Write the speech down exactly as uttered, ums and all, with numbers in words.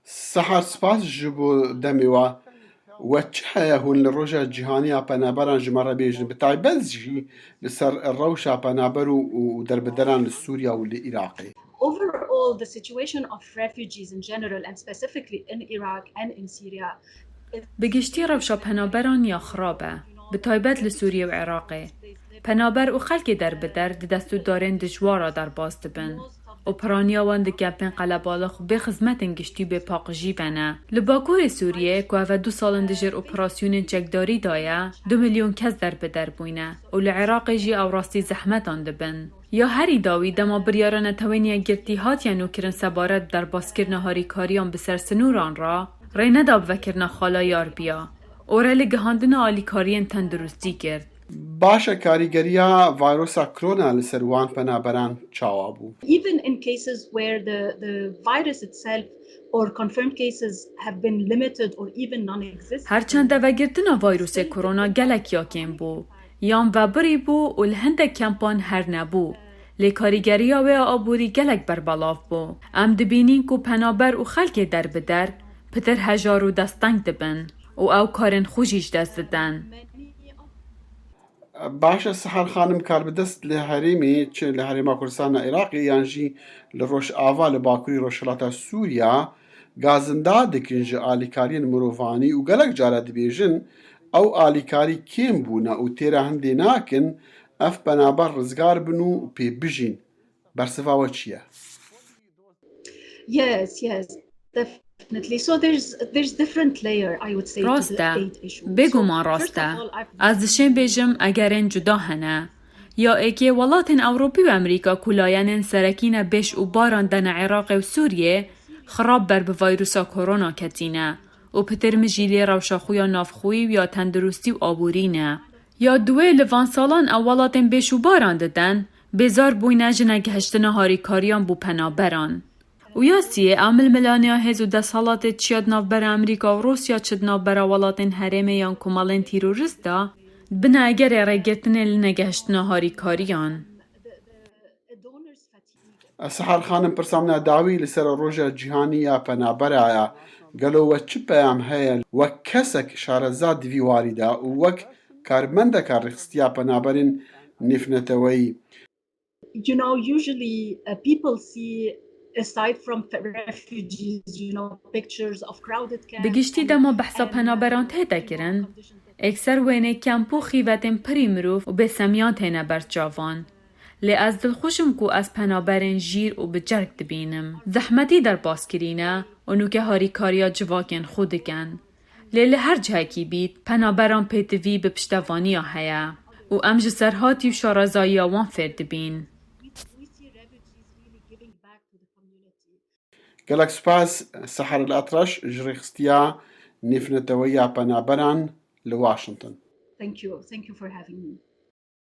Sehar, spas ji bo demê we. We çi heye hûn li Roja Cîhanî ya Penaberan ji me re bêjin, bi taybet jî li ser rewşa penaber û, û derbideran li Sûriya û li Iraqê? Overall, the situation of refugees in general and specifically in Iraq and in Syria is Bi giştî rewşa penaberan ya xirab e, bi taybet li Sûriye û Iraqê. Penaber û xelkê derbider di destûdarên dijwar re derbas dibin û piraniya wan di kempên qelebalix û bê xizmetên giştî û bê paqijî ve ne. Li Bakurê Sûriyê, ku ev e du sal in di jêr operasyonên çekdarî de ye, du milyon kes derbider bûyne û li Iraqê jî ew rastî zehmetan dibin. Ya herî dawî, dema biryara Netewên Yekgirtî hatiye nûkirin sebaret bi derbaskirina harîkariyan bi ser sinûran re, rê neda bi vekirina xala Yarbiya û rê li gihandina alîkariyên tenduristî girt. Baş e, karîgeriya vayrusa korona li ser wan penaberan çawa bû? Even in cases where the, the virus itself or confirmed cases have been limited or even non-existent. Her çend vegirtina vayrusê korona gelek ya kêm bû, yan vebirî bû û li hindek kempan her nebû. Lê karîgeriya wê ya aborî gelek berbelav bû. Em dibînin ku penaber û xelkê derbider pitir hejar û desteng dibin û ew karên xwe jî ji dest didin. Baş e Sehar xanim, karbidest li herêmê, çi li Herêma Kurdistan a Iraqê yan jî li Rojava, li Bakurî Rojhilata Sûriya, gazinda dikin ji alîkariyên mirovanî û gelek cara dibêjin, ew alîkarî kêm bûne û têra hindê nakin ev penaber rizgar bin û pê bijîn. Bersiva we çi ye? Yes, yes, definitely. So there's, there's different layer, I would say, to Rast the e. aid issue. Bêguman So, rast first of e. all, I Ez dişên bêjim egerên cuda hene. Ya êkê, welatên Ewropî û Amerîka ku layenên serekî ne bêş û baran dene Iraqê û Sûriyê, xirab ber bi vayrusa korona ketîne û pitir mijîlê rewşa xwe ya navxweyî û ya tenduristî û aborî ne. Ya duwê, li van salan ew welatên bêş û baran diden, bêzar bûyne ji negihiştina harîkariyan bo penaberan. Û ya siyê, ew milmilaniya hêz û desthilatê çi ya di navbera Amerîka û Rûsya, çi di navbera welatên herêmê yan komelên terorîst de, dibine egerê rêgirtinê li negihiştina harîkariyan. Sehar xanim, pirsa min a dawî li ser Roja Cîhanî ya Penabera ye. Gelo we çi peyam heye wek kesek şareza di vî warî de û wek karmendeka rêxistiya penaberên nêvneteweyî? You know, usually, uh, people see, aside from f-, refugees, you know, pictures of crowded camps Bi giştî and, dema behsa and, uh, penaberan tête kirin, ekser wênê kemp û xîvetên pirî mirov û bêsemiyan têne ber çavan. Lê ez dilxweş im ku ez penaberên jîr û bi cerk dibînim. Zehmetî derbas kirîne û nûke harîkariya civakên xwe dikin. Lê li her cihekî bît, penaberan pêtivî bi piştevaniya heye û em ji serhatî û şarezayiya wan fêr dibîn. Gelek spas, Sehar El Atraş, ji rêxistiya nêvneteweyiya penaberan li Washington. Thank you. Thank you for having me.